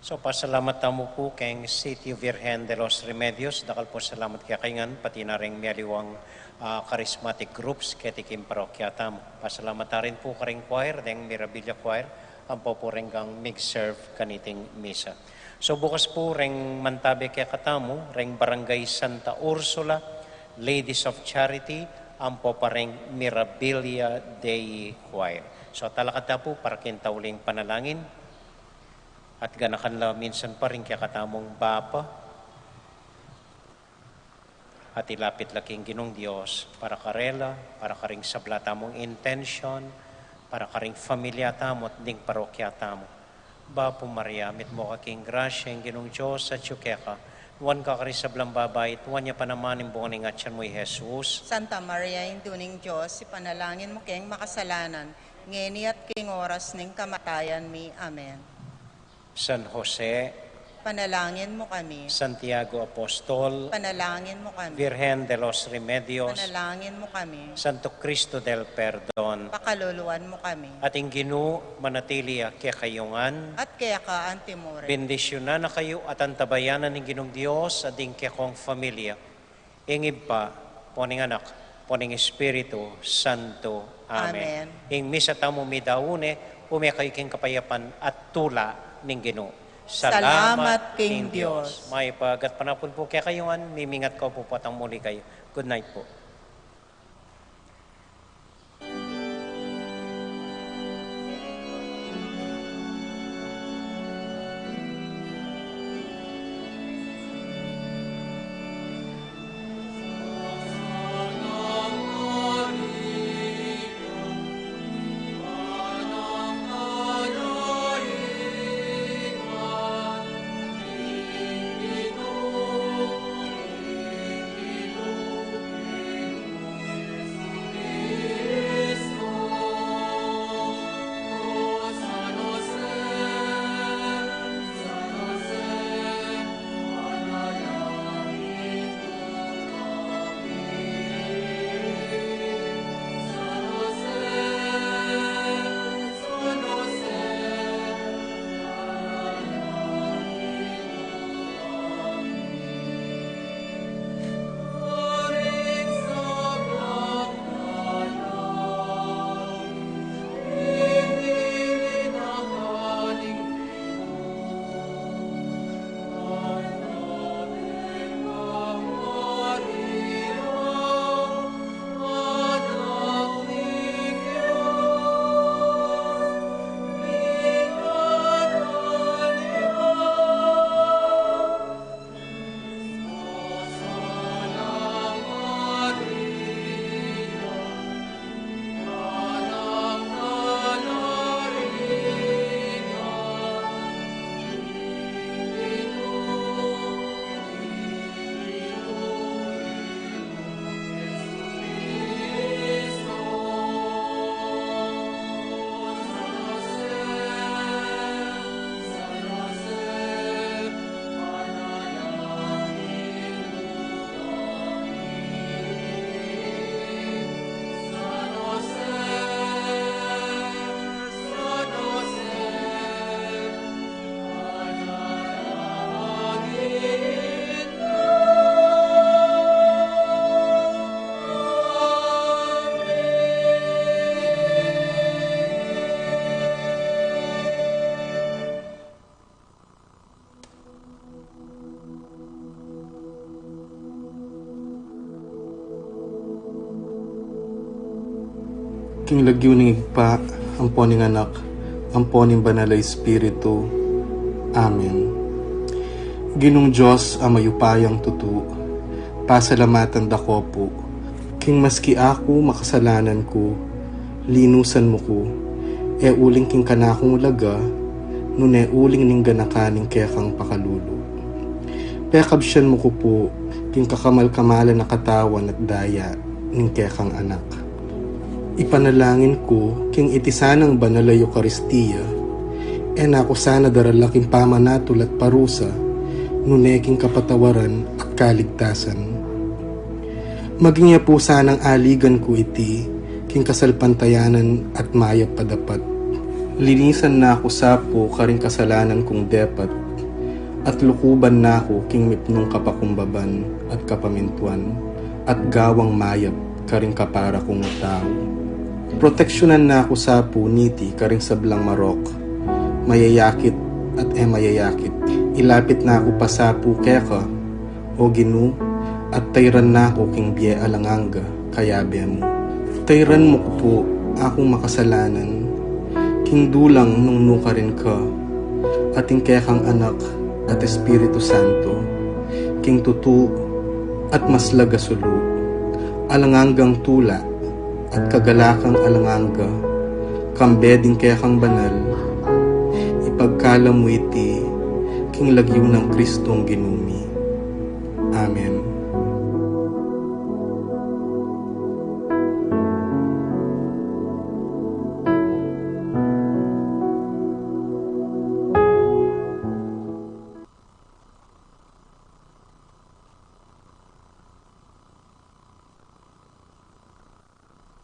So, pasalamat tamu pu keng Sitio Virgen de los Remedios, dakal pung salamat kekayu ngan, pati na reng mialiwang, ah, charismatic groups keti king parokya tamu. Pasalamat ta rin pu kareng choir, deng Mirabilia Choir, ampo pu reng gang mig-serve kaniting misa. So, bukas pu reng mantabe kekatamu, reng Barangay Santa Ursula, Ladies of Charity, ampo pa reng Mirabilia Dei Choir. So, talakad ta pu para king tauling panalangin. At ganakan la minsan pa ring kekatamung bapa, at ilapit la king Ginung Dios para karela, para karing sabla tamung intensyon, para karing familia tamu at ding parokya tamu. Bapu Maria, mitmu ka king grasya, ing Ginung Dios atyu keka, nuan ka karing sablang babai, at nuan ya pa naman ing bunga ning atyan mu, i Jesus. Santa Maria, Indu ning Dios, ipanalangin mu keng makasalanan, ngeni at king oras ning kamatayan mi. Amen. San Jose, panalangin mu kami. Santiago Apostol, panalangin mu kami. Virgen de los Remedios, panalangin mu kami. Santo Cristo del Perdon, pakaluluan mu kami. At ing Ginu manatili ya kekayu ngan. At keka antimurin. Bendisyunan na kayu at antabayanan ning Ginung Dios at ding kekong familia. Ing Ibpa, ampo ning Anak, ampo ning Espiritu Santo. Amen. Amen. Ing misa tamu midaun ne, ume kayu king kapayapan at tula ning Ginu. Salamat king Dios. Mayap a gatpanapun pu kekayu ngan, mimingat kau pu potang muli kayu. Good night pu. King lagyu ning Ibpa, ampo ning Anak, ampo ning Banal a Espiritu. Amen. Ginung Dios a mayupayang tutu, pasalamatan da ko pu, king maski aku makasalanan ku, linusan mu ku, e uling king kanakung laga, nune uling ning ganakan ning kekang pakalulu. Pekabsian mu ku pu, king kakamal-kamalan a katawan at daya ning kekang Anak. Ipanalangin ku, king iti sanang banal a Eukaristia, e na ku sana darala king pamanatul at parusa, nune king kapatawaran at kaligtasan. Maging ya pu sanang aligan ku iti, king kasalpantayanan at mayap a dapat. Linisan na ku sa pu karing kasalanan kung depat, at lukuban na ku king mipnung kapakumbaban at kapamintuan, at gawang mayap karing kapara kung tau. Proteksyunan na ku sa pu niti karing sablang marok, mayayakit at e mayayakit. Ilapit na ku pa sa pu keka, O Ginu, at tayran na ku king bie alang angga kayabe mu. Tayran mu ku pu akung makasalanan king dulang nung nukarin ka, at ing kekang Anak at Espiritu Santo, king tutu at maslag a sulu, alang anggang tula at kagalakan alang angga, kambe ding kekang banal, ipagkalub mu iti king lagyu nang Kristong Ginu mi. Amen.